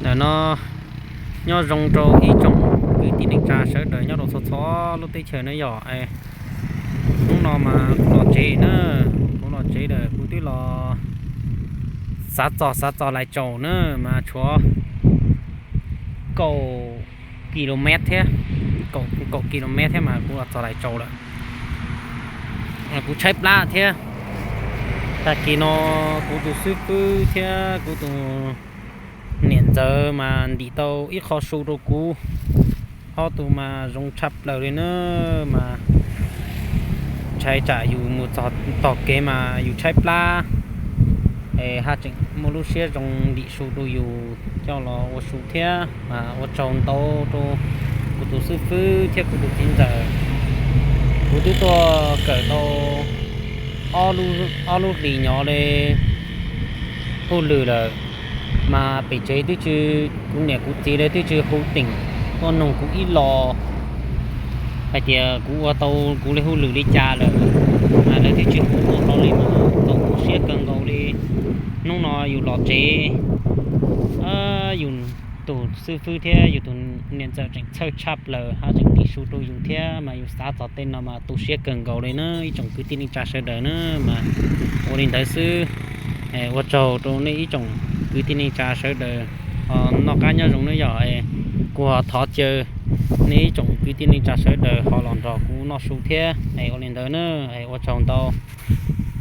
Ntawm no nyob zoo rau ib tsoom kwv tij neej tsa sawv daws nyob rau txhua txhua lub teb chaws na yom. Hnub no mas kuv los tsev na, kuv los tsev lawm, kuv twb los xav txog xav txog Lais Tsaus na, mas tshuav kaum kilomev thiab, kaum kilomev thiab mas kuv los txog Lais Tsaus lawm. Kuv tshaib plab thiab. Tag kis no kuv tus xib fwb thiab kuv tus niam ntxawm mas ntim tau ib qho su rau kuv. Ob tug mas zoo tshaj plaws li na, mas ntshai tsam yus mus txog tog kev mas yus tshaib plab, es haj tseem muaj lub siab zoo ntim su rau yus coj los ua su thiab. Mas ua tsaug ntau rau kuv tus xib fwb thiab kuv tus txiv ntxawm. Kuv twb tuaj kawm tau ob lub hlis nyob li hauj lwm lawm, mas pem tsev twb tsis, kuv niam kuv txiv lawv twb tsis hu teem tuaj nug kuv ib los hais tias kuv ua tau kuv li hauj lwm li cas lawm, mas lawv twb tsis hu tuaj hlo li mas txaus tu siab kawg nkaus li. Hnub no yus los tsev, yus tus xib fwb thiab yus tus niam ntxawm tseem txhawj tshaj plaws haj tseem ntim su rau yus thiab, mas yus xav txog tej no mas tu siab kawg nkaus li na ib tsoom kwv tij neej tsa sawv daws na. Mas ua li ntawd xwb, ua tsaug rau nej ib tsoom kwv tij neej tsa sawv daws ho noj qab nyob zoo na yom. Kuv ho thov caw nej ib tsoom kwv tij neej tsa sawv daws ho los nrog kuv noj su thiab. Ua li ntawd na, ua tsaug ntau.